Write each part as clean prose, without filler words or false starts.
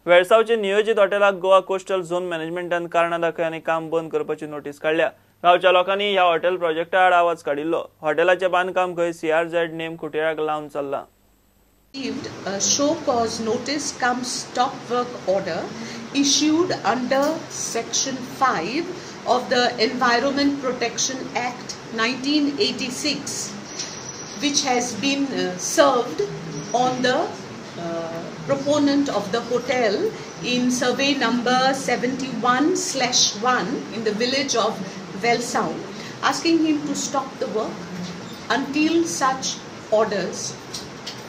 वेळसावचे नियोजित हॉटेलाक Goa coastal zone मॅनेजमेंटान कारणां दाखय आनी काम बंद करपाची नोटीस काडल्या। गांवच्या लोकांनी ह्या हॉटेल प्रोजेक्टा आड आवाज काडिल्लो। हॉटेलाचें बांदकाम खंय सीआरझेड नेम कुटेराक लावन चल्लां। A show cause notice cum stop work order issued under section 5 of the Environment Protection Act 1986, which has been served on the proponent of the hotel in survey number 71/1 in the village of Velsao, asking him to stop the work until such orders.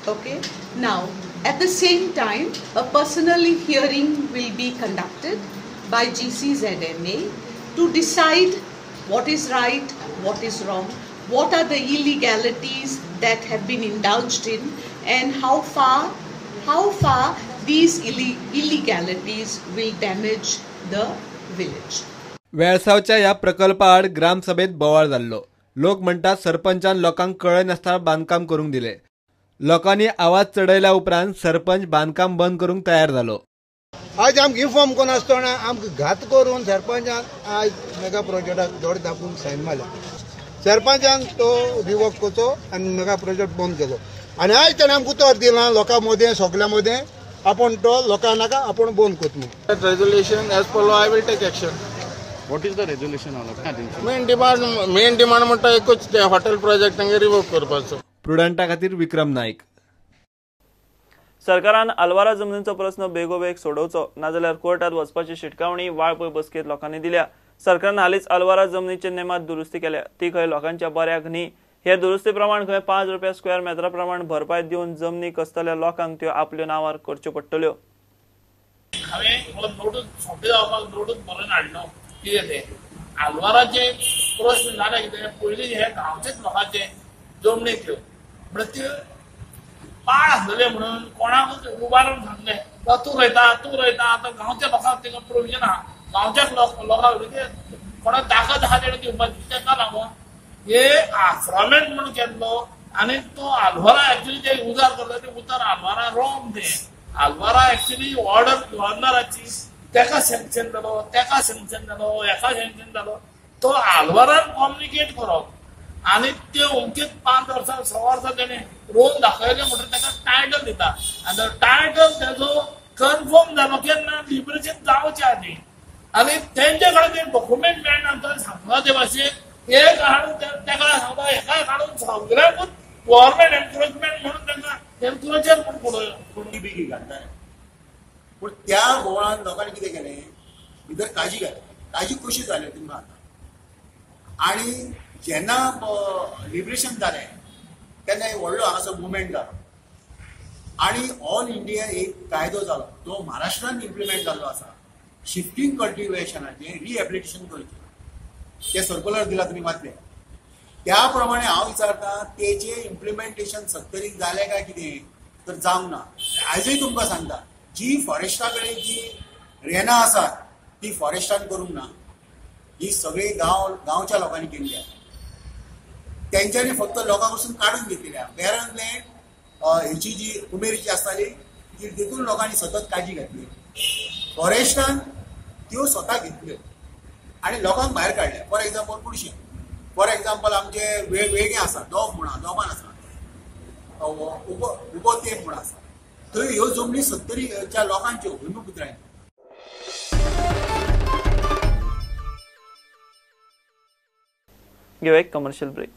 Okay. Now, at the same time, a personal hearing will be conducted by GCZMA to decide what is right, what is wrong, what are the illegalities that have been indulged in, and how far these illegalities will damage the village. वेळसावच्या ह्या प्रकल्पाआड ग्रामसभेत बोवाळ जाल्लो। लोक म्हणटात सरपंचान लोकांक कळयनासतना बांदकाम करूंक दिले। लोकांनी आवाज चडयल्या उपरांत सरपंच बांदकाम बंद करूंक तयार जालो। आज आमकां इन्फॉर्म कोण आसतना आमकां घात करून सरपंचान आज मेगा प्रोजेक्टाक दोळे धापून सायन मारल्या। सरपंचान तो रिवोक करचो आनी मेगा प्रोजेक्ट बंद केलो आनी आयज ताणें आमकां उतर दिलां लोकां मदें सगल्यां मदें आपूण तो लोकां नाका आपूण बंद करता म्हूण। Resolution as per law I will take action. What is the resolution all about? Main demand म्हणटा एकूच तें हॉटेल प्रोजेक्ट तांगे रिवोक करपाचो। प्रुडंटा खातीर विक्रम नाईक। सरकारान आलवारा जमनीचो प्रस्न बेगोबेग सोडोवचो, नाजाल्यार कोर्टात वचपाची शिटकावणी वाळपय बसकेत लोकांनी दिल्या। सरकारान हालींच आलवारा जमनीचे नेमात दुरुस्ती केल्या, ती खंय लोकांच्या बऱ्याक न्ही। हे दुरुस्ती प्रमाण खंय 5 रुपया स्क्वेअर मेत्रा प्रमाण भरपाय दिवन जमनी कसतल्या लोकांक त्यो आपल्यो नांवार करच्यो पडटल्यो। हांवें हो नोटूच सोंपें जावपाक नोटूच बरोवन हाडलो। कितें तें आलवाराचे प्रस्न जाले कितें पयलीं हे गांवचेच लोकांचे जमनी त्यो म्हणल्यार त्यो पाळ आसलेले म्हणून कोणाकूच उबारून सांगलें तूं रोयता तूं रोयता। आतां गांवच्या लोकांक तेका प्रोविजन आहा, गांवच्याच लोकांक कोणाक ताकद आहा तेणें दिवपाची, तेका लागून हे आफ्रामेंट म्हणून केल्लो आनी तो आलवारा एक्चुली ते उजार करता ते उतार आलवारा रोंग तें आलवारा एक्चुली ऑर्डर गव्हर्नराची तेका सँक्शन जालो, तेका सँक्शन जालो, हेका सँक्शन जालो। तो आलवारान कम्युनिकेट करप आनी ते अमकेच 5 वर्सां 6 वर्सां तेणें रोवन दाखयलें म्हणटकीर ताका टायटल दिता आनी टायटल तेजो कन्फर्म जालो केन्ना लिबरेशन जावचे आदीं आनी तेंचे कडेन ते डॉक्युमेंट मेळना तर सांगता ते भाशेन एक हाडून तेका सांगता हेका काडून सगळ्यांकूच गव्हर्मेंट एन्क्रोचमेंट म्हणून तांकां एन्क्रोचर म्हणून बेगी घालता। पूण त्या बोवाळान लोकांनी कितें केलें, भितर काजी घातली, काजी कशी जाल्यो तुमकां आतां। आनी जेन्ना लिबरेशन जालें तेन्ना एक व्हडलो हांगासर मुवमेंट जालो आनी ऑल इंडिया एक कायदो जालो, तो महाराष्ट्रान इम्प्लिमेंट जाल्लो आसा। शिफ्टींग कल्टिवेशनाचें रिएबिलिटेशन करचें, तें सर्कुलर दिलां तुमी वाचलें। त्या प्रमाणे हांव विचारता तेचें इम्प्लिमेंटेशन सत्तरीक जालें काय कितें तर जावंक ना। आयजूय तुमकां सांगता जी फॉरेस्टा कडेन जी रेनां आसात ती फॉरेस्टान करूंक ना, ही सगळी गांवच्या लोकांनी केल्ली आसा। तेंच्यांनी फक्त लोकां कडसून काडून घेतलेली आसा। बेरन लँड हेची जी कुमेरीची आसताली ती तितून लोकांनी सतत काळजी घातली, फॉरेस्टान त्यो स्वता घेतल्यो आनी लोकांक भायर काडले। फॉर एग्जाम्पल कुडशें, फॉर एग्जाम्पल आमचे वेगळे आसा, दोब म्हूण आसा, दोबान आसा, उबो तेंप म्हूण आसा, थंय ह्यो जमनी सत्तरीच्या लोकांच्यो भूमिपुत्रांच्यो। घेवया एक कमर्शियल ब्रेक।